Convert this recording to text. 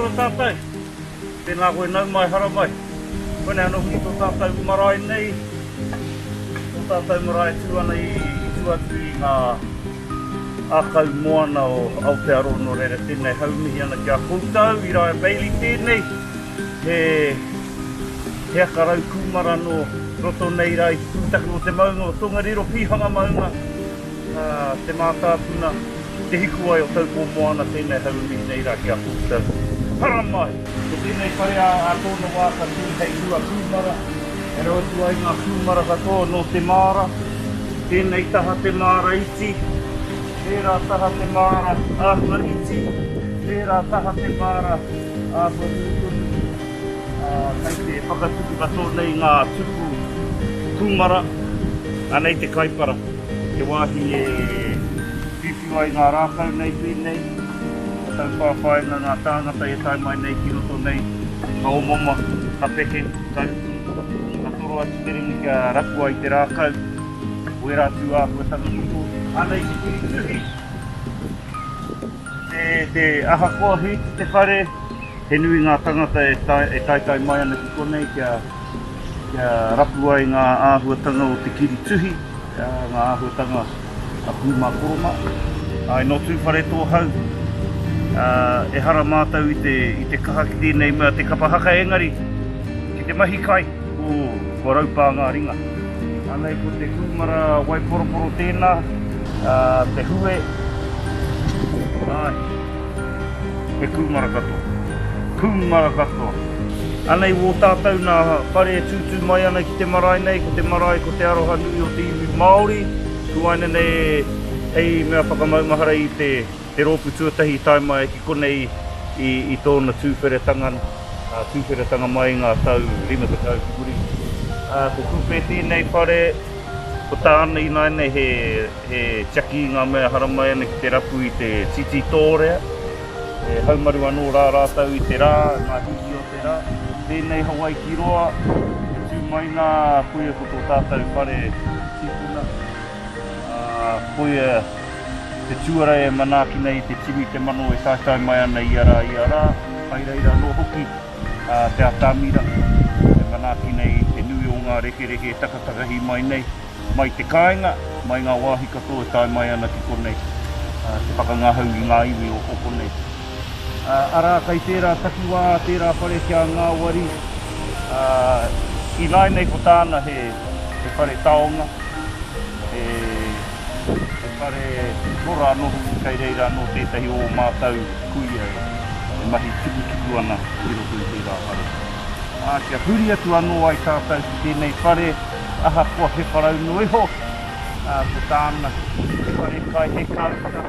Kia ora tātou. Tēnā koe nau mai haramai. Koinei anō hoki tō tātou marae nei. Tō tātou marae tū ana i tua atu i ngā ākau moana o Aotearoa nō reira tēnei hau mihi ana ki a koutou i Raia Bailey tēnei. He he aka rau kūmara nō roto nei rā i te pūtake o te maunga o Tongariro, Pīhanga maunga, te mātāpuna, te hikuwai o Taupō Moana tēnei hau mihi nei rā ki a koutou. Haramai! Ko tēnei whare ā tōna wā ka tū hei hua kūmara, e rau atu ai ngā kūmara katoa nō te māra. Tēnei taha te māra iti, tērā taha te māra āhua iti, tērā taha te māra āhua nui tonu. Ā, kei te whakatupu katoa nei ngā tupu kūmara, anei te kaipara, te wāhi e whiuwhiu ai ngā rākau nei pēnei, ka tauwhāwhāinga ngā tāngata e tae mai nei ki roto nei, ka omaoma, ka peke, ka uku, ka toro atu te ringa kia rapua i te rākau, ko ērā tū āhuatanga katoa. Anei te kirituhi, te, te ahakoa he iti te whare, He nui ngā tangata e taetae mai ana ki konei kia rapu ai ngā āhuatanga o te kiri tuhi, ngā āhuatanga a pū mā koro mā. Āe, nō Tūwharetohau, ehara mātou i te kaha ki tēnei mea te kapa haka engari ki te mahi kai, kua raupā ngā ringa. Anei ko te kūmara waiporoporo tēnā, te hue, āe. He kūmara katoa. Kūmara katoa. Anei wō tātou nā whare e tūtū mai ana ki te marae nei, ko te marae ko te aroha nui o te iwi Māori, huaina nei hei mea whakamaumahara i te te rōpū tuatahi i tae mai ki konei i i tōna tūwheretanga, tūwheretanga mai i ngā tau 50 ki muri. Ko Kupe tēnei whare, ko tāna ināianei he He tiaki i ngā mea haramai ana ki te rapu i te titi tōrea. E haumaru anō rā rātou i te rā, ngā hihi o te rā. Tēnei Hawaiki roa, e tū mai nā, koia ko tō tātou whare tīpuna. Ā, koia te tuara e manaaki nei i te tini te mano e taetae mai ana ia rā, ia rā. Kai reira anō hoki te atamira e manaaki nei i te nui o ngā rekereke e takatakahi mai nei. Mai te kāinga, mai ngā wāhi katoa e tae mai ana ki konei, te whakangahau i ngā iwi o konei. Arā, kei tērā takiwā, tērā whare kia ngāwari, ināianei ko tāna he whare taonga, he whare rora anō hoki kei reira anō tētahi o ō mātou kuia e mahi tukutuku ana ki roto i tērā whare. Ā, kia huri atu anō ai tātou ki tēnei whare, ahakoa he wharau noa iho, ā, ko tāna, he whare kai, he kāuta.